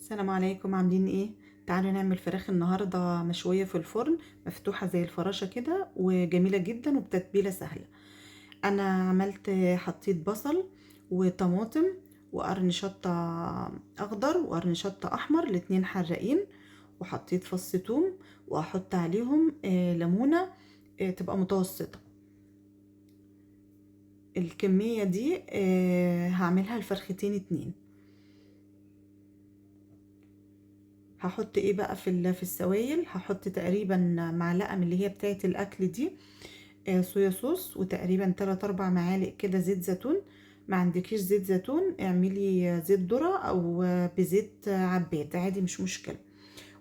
السلام عليكم، عاملين ايه؟ تعالوا نعمل فراخ النهارده مشوية في الفرن، مفتوحة زي الفراشة كده وجميلة جدا وبتتبيله سهلة. انا حطيت بصل وطماطم وقرن شطه اخضر وقرن شطه احمر، الاتنين حراقين، وحطيت فص ثوم، وهحط عليهم ليمونه تبقى متوسطه. الكمية دي هعملها لفرختين اتنين. هحط ايه بقى في السوائل؟ هحط تقريبا معلقه من اللي هي بتاعه الاكل دي صويا صوص، وتقريبا 3-4 معالق كده زيت زيتون. ما عندكيش زيت زيتون اعملي زيت ذره او بزيت عباد عادي، مش مشكلة.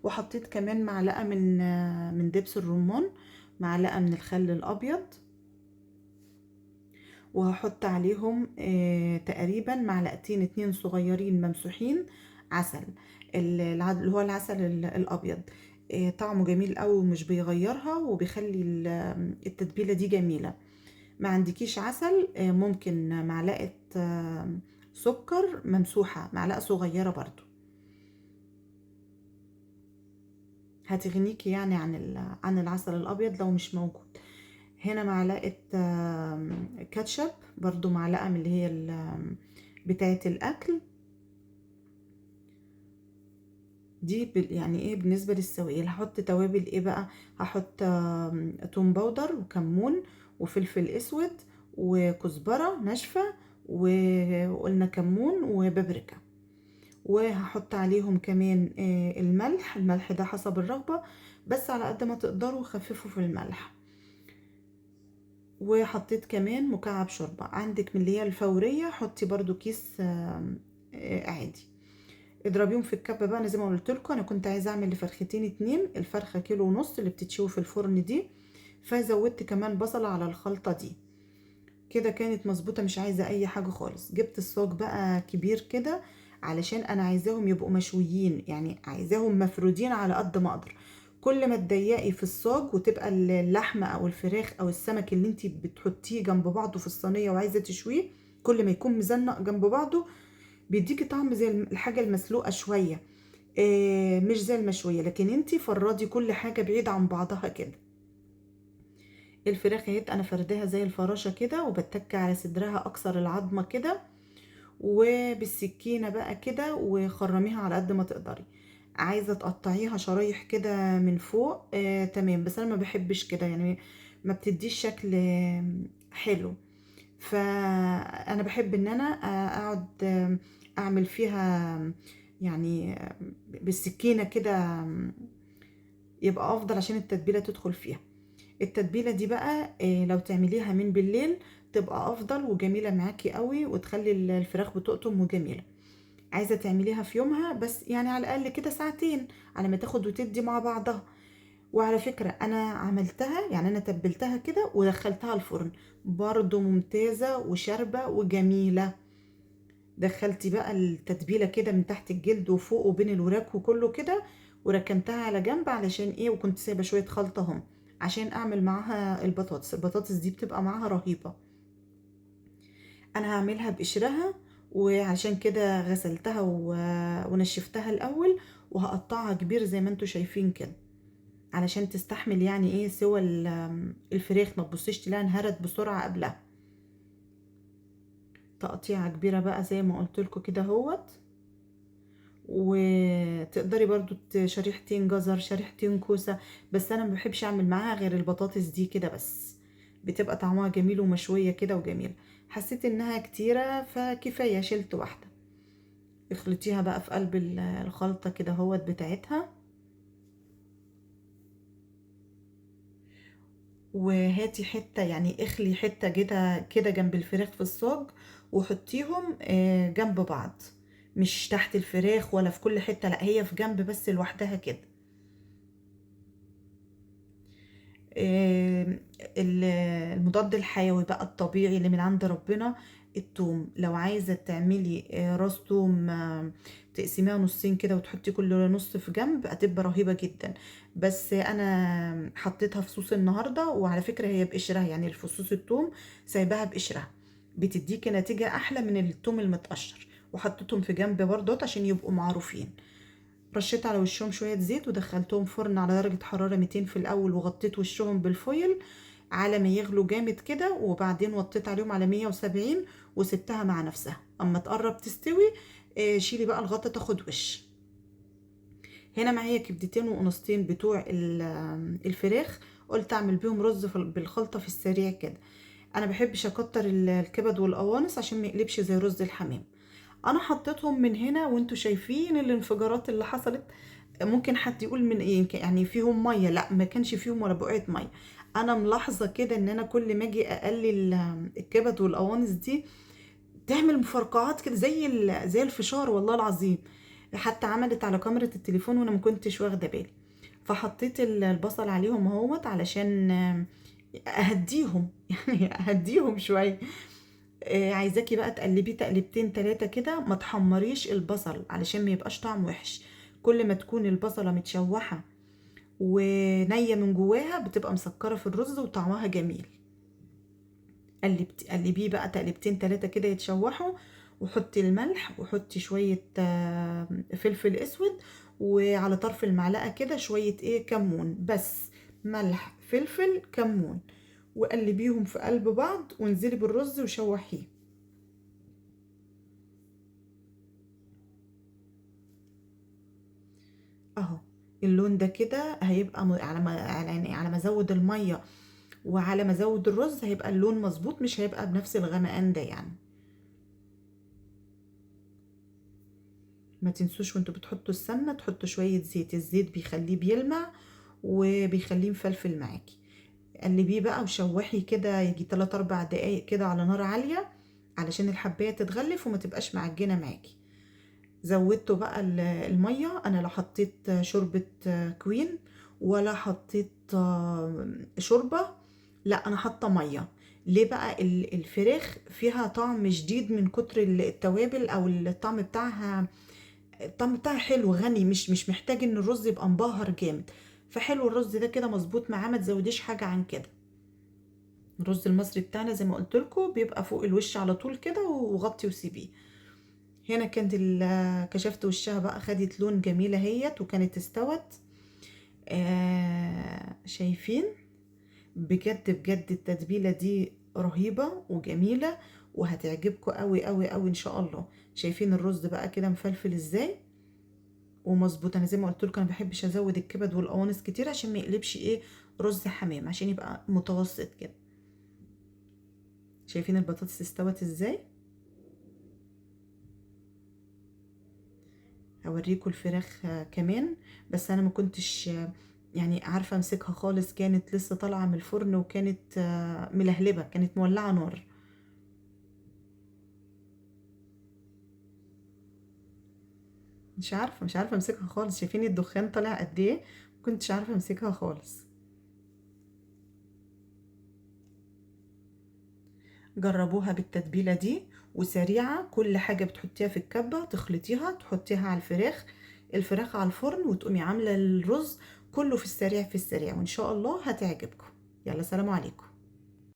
وحطيت كمان معلقه من دبس الرمان، معلقه من الخل الابيض، وهحط عليهم تقريبا معلقتين 2 صغيرين ممسوحين عسل، اللي هو العسل الابيض. طعمه جميل قوي ومش بيغيرها، وبيخلي التتبيله دي جميلة. ما عندكيش عسل ممكن معلقه سكر ممسوحة، معلقه صغيرة برضو هتغنيكي يعني عن العسل الابيض لو مش موجود. هنا معلقه كاتشب، برضو معلقه من اللي هي بتاعه الاكل دي. يعني ايه بالنسبة للسوائل؟ هحط توابل ايه بقى؟ هحط توم powder وكمون وفلفل اسود وكزبره ناشفة وقلنا كمون وبابريكا، وهحط عليهم كمان الملح. الملح ده حسب الرغبة، بس على قد ما تقدروا خففوا في الملح. وحطيت كمان مكعب شوربة، عندك من اللي هي الفورية حطي برضو كيس عادي. اضربيهم في الكبه بقى. انا زي ما قلت لكم انا كنت عايزه اعمل لفرختين 2، الفرخه كيلو ونص اللي بتتشوي في الفرن دي، فزودت كمان بصله على الخلطة دي. كده كانت مظبوطة، مش عايزه اي حاجة خالص. جبت الصاج بقى كبير كده علشان انا عايزاهم يبقوا مشويين، يعني عايزاهم مفرودين على قد ما اقدر. كل ما تضيقي في الصاج وتبقى اللحمة او الفراخ او السمك اللي انتي بتحطيه جنب بعضه في الصينية وعايزه تشويه، كل ما يكون مزنق جنب بعضه بيديكي طعم زي الحاجة المسلوقه شوية، مش زي المشويه. لكن انتي فردي كل حاجة بعيد عن بعضها كده. الفراخ اهي انا فرداها زي الفراشة كده، وبتك على صدرها اكسر العظمة كده، وبالسكينه بقى كده، وخرميها على قد ما تقدري. عايزه تقطعيها شرايح كده من فوق تمام، بس انا ما بحبش كده، يعني ما بتديش شكل حلو. فانا بحب ان انا اقعد اعمل فيها يعني بالسكينة كده، يبقى افضل عشان التتبيله تدخل فيها. التتبيله دي بقى لو تعمليها من بالليل تبقى افضل وجميلة معاكي قوي، وتخلي الفراخ بتقطم وجميلة. عايزه تعمليها في يومها بس يعني على الاقل كده ساعتين على ما تاخد وتدي مع بعضها. وعلى فكرة انا عملتها، يعني انا تبلتها كده ودخلتها الفرن برضو ممتازة وشاربه وجميلة. دخلتي بقى التتبيله كده من تحت الجلد وفوق وبين الوراك وكله كده، وركنتها على جنب علشان ايه؟ وكنت سايبه شوية خلطه هم عشان اعمل معاها البطاطس. البطاطس دي بتبقى معاها رهيبة. انا هعملها بقشرها، وعشان كده غسلتها ونشفتها الاول، وهقطعها كبير زي ما انتوا شايفين كده علشان تستحمل يعني ايه سوى الفراخ، ما تبصيش تلاقيها انهرت بسرعة قبلها. تقطيعه كبيرة بقى زي ما قلت لكم كده اهوت. وتقدري برضو شريحتين جزر، شريحتين كوسة، بس انا ما بحبش اعمل معاها غير البطاطس دي كده بس، بتبقى طعمها جميل ومشويه كده وجميلة. حسيت انها كتيرة فكفايه شلت واحدة. اخلطيها بقى في قلب الخلطة كده اهوت بتاعتها، وهاتي حتة، يعني اخلي حتة كده كده جنب الفراخ في الصاج، وحطيهم جنب بعض، مش تحت الفراخ ولا في كل حتة، لا هي في جنب بس لوحدها كده. المضاد الحيوي بقى الطبيعي اللي من عند ربنا التوم. لو عايزة تعملي راس توم، تقسميها نصين كده وتحطي كل نص في جنب، هتبقى رهيبة جدا. بس انا حطيتها في صوص النهاردة، وعلى فكرة هي بقشرها، يعني الفصوص التوم سايباها بقشرها، بتديكي نتيجة احلى من التوم المتقشر. وحطيتهم في جنب برضه عشان يبقوا معروفين. رشيت على وشهم شوية زيت ودخلتهم فرن على درجه حرارة 200 في الاول، وغطيت وشهم بال foil على ما يغلوا جامد كده، وبعدين وطيت عليهم على 170 وسبتها مع نفسها. اما تقرب تستوي شيلي بقى الغطا تاخد وش. هنا معايا كبدتين وقنصتين بتوع الفراخ، قلت اعمل بيهم رز بالخلطه في السريع كده. انا بحبش اكتر الكبد والقوانص عشان ما يقلبش زي رز الحمام. انا حطيتهم من هنا وانتوا شايفين الانفجارات اللي حصلت. ممكن حد يقول من ايه يعني فيهم مية؟ لا، ما كانش فيهم ولا بقعة مية. انا ملاحظة كده ان انا كل ما اجي اقلي الكبد والقوانص دي تعمل مفرقعات كده زي الفشار والله العظيم. حتى عملت على كاميرا التليفون وانا ما كنتش واخده بالي. فحطيت البصل عليهم اهوت علشان اهديهم يعني اهديهم شوية. عايزاكي بقى تقلبيه تقلبتين تلاتة كده، ما تحمريش البصل علشان ما يبقاش طعم وحش. كل ما تكون البصله متشوحه ونيه من جواها بتبقى مسكره في الرز وطعمها جميل. قلبية بقى تقلبتين تلاتة كده يتشوحوا، وحطي الملح وحطي شوية فلفل اسود، وعلى طرف المعلقة كده شوية كمون بس، ملح فلفل كمون، وقلبيهم في قلب بعض وانزلي بالرز وشوحيه. اهو اللون ده كده هيبقى على ما ازود المية وعلى ما ازود الرز هيبقى اللون مظبوط، مش هيبقى بنفس الغمقان ده يعني. ما تنسوش وانتوا بتحطوا السمنة تحطوا شوية زيت، الزيت بيخليه بيلمع وبيخليه مفلفل معاكي. قلبية بقى وشوحي كده يجي 3-4 دقايق كده على نار عالية علشان الحبايه تتغلف وما تبقاش معجنه معاكي. زودته بقى المية، انا لا حطيت شوربة كوين ولا حطيت شوربة، لا انا حاطه مية. ليه بقى؟ الفراخ فيها طعم شديد من كتر التوابل، او الطعم بتاعها، الطعم بتاعها حلو غني، مش محتاج ان الرز يبقى مبهر جامد. فحلو الرز ده كده مظبوط معاه، ما تزوديش حاجة عن كده. الرز المصري بتاعنا زي ما قلت لكم بيبقى فوق الوش على طول كده، وغطي وسيبيه. هنا كانت كشفت وشها بقى، خدت لون جميلة اهيت وكانت استوت. شايفين بجد بجد التتبيله دي رهيبة وجميلة وهتعجبكم قوي قوي قوي ان شاء الله. شايفين الرز بقى كده مفلفل ازاي ومظبوط. انا زي ما قلت لكم انا ما بحبش ازود الكبد والقوانص كتير عشان ما يقلبش رز حمام، عشان يبقى متوسط كده. شايفين البطاطس استوت ازاي؟ هوريكم الفراخ كمان، بس انا ما كنتش يعني عارفه امسكها خالص، كانت لسه طالعه من الفرن وكانت ملهلبه، كانت مولعه نار. مش عارفه امسكها خالص. شايفين الدخان طالع قد ايه؟ ما كنتش عارفه امسكها خالص. جربوها بالتتبيله دي وسريعة، كل حاجة بتحطيها في الكبه تخلطيها تحطيها على الفراخ، الفراخ على الفرن، وتقومي عامله الرز كله في السريع في السريع، وان شاء الله هتعجبكم. يلا سلام عليكم.